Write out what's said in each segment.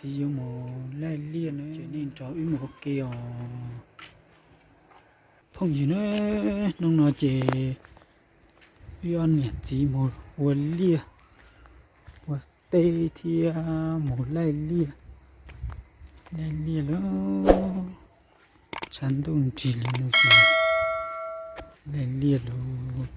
Txiv yuav mus laij liaj na, ces nej nrog wb mus ua ke os. Phooj ywg na, hnub no ces wb ob niam txiv mus ua liaj, ua teb thiab mus laij liaj, laij liaj lawm, tshav ntuj nrig li no ces laij liaj lawm.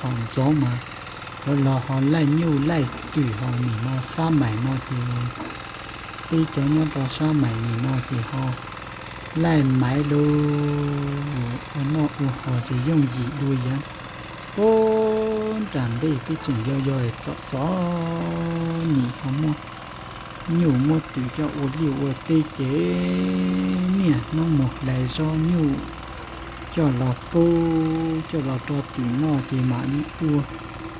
Thaum ntxov mas lawv los ho laij nyuj laij twm ho nim no sab maim no ces peb cov nyob rau sab maim nim no ces ho laij maiv lawm, ua noj ua haus ces yooj yim dua yav puag nram ntej peb tseem yog yog txom txom nyem ho muaj nyuj muaj twm coj ua liaj ua teb ces niaj hnub mus hlais zaub nyuj coj los pub coj los rau twm noj ces mam li ua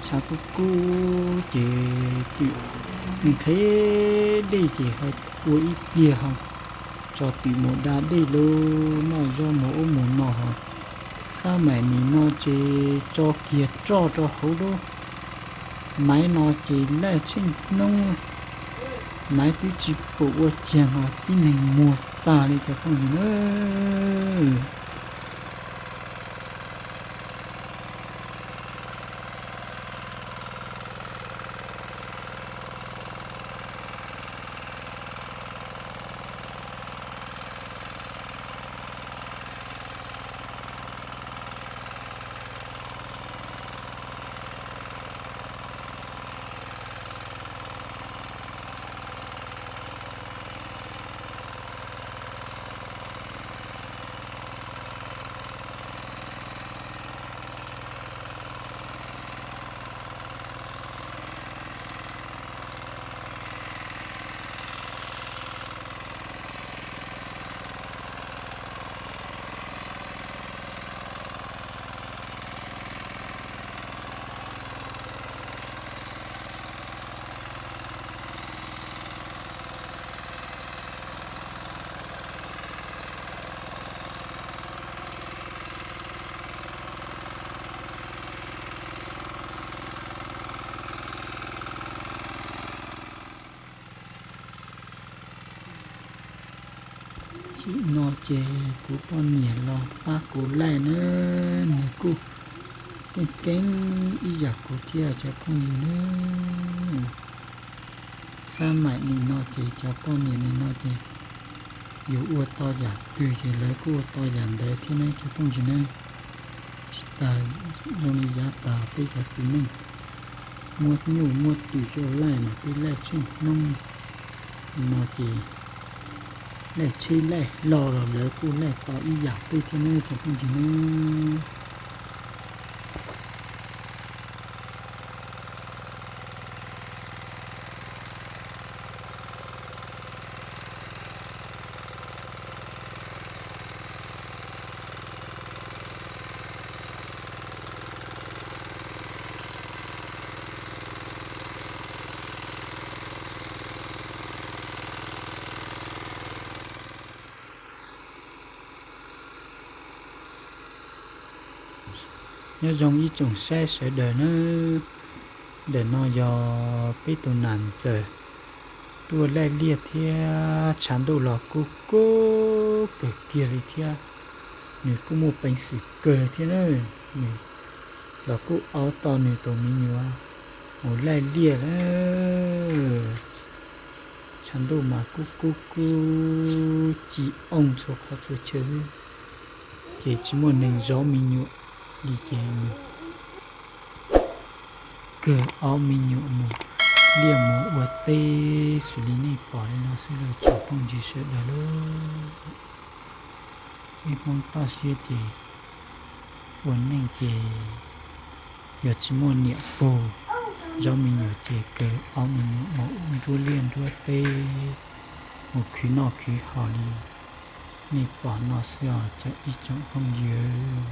tshav kub kub ces twm nqhis dej ces ho ua ib pliag ho tso twm mus da dej lub noj zaub mus ub mus no ho. Xab maim nim no ces tso kiag roj rau hauv lub maiv no ces laij tsheej hnub, maiv twb tsis pum ua ciag ho tib neeg muag tag li cov phooj ywg na. Tsim no ces kuv poj niam los pab kuv laij na, nws kuj keej keeb ib yam kuv thiab cov phooj ywg na. Xab maim nim no ces cov poj niam nim no ces yus ua tau yam twg ces lawv kuj ua tau yam ntawd thiab ne cov phooj ywg ne. Tsis tas zoo li yav tas peb cov txiv neej muab nyuj muab twm coj laij mas twb laij tsheej hnub no ces laij tsheb laij hlo los lawv kuj laij tau ib yam peb thiab ne cov phooj ywg ne. Nyob zoo ib tsoom saib sawv daws nawb, ntawm no yog peb tus nam ntxawm tuaj laij liaj thiab tshav ntuj los kub kub kawg kiag li thiab, nws kuj muaj peev xwm kawg thiab na, nws los kuj auv tau nws tus me nyuam mus laij liaj lawm. Tshav ntuj mas kub kub kub ci ooj txhua qhov txhua chaw xwb, ces tsis muaj neeg zov me nyuam li ces nws kawg auv me nyuam mus liaj mus ua teb xws li nej pom li no xwb lauj tsoom phooj ywg sawv daws lauj. Peb Hmoob toj siab ces ua neej ces yog tsis muaj niam pog zov me nyuam ces kawg auv me nyuam mus nruab liaj nruab teb, mus khwv noj khwv haus li nej pom no xwb os cov ib tsoom phooj ywg.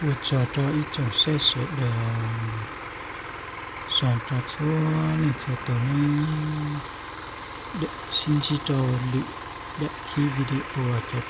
Ua tsaug rau ib tsoom saib sawv daws, tsaug rau txhua leej txhua tus nawb. Sib ntsib rau lwm daim video cov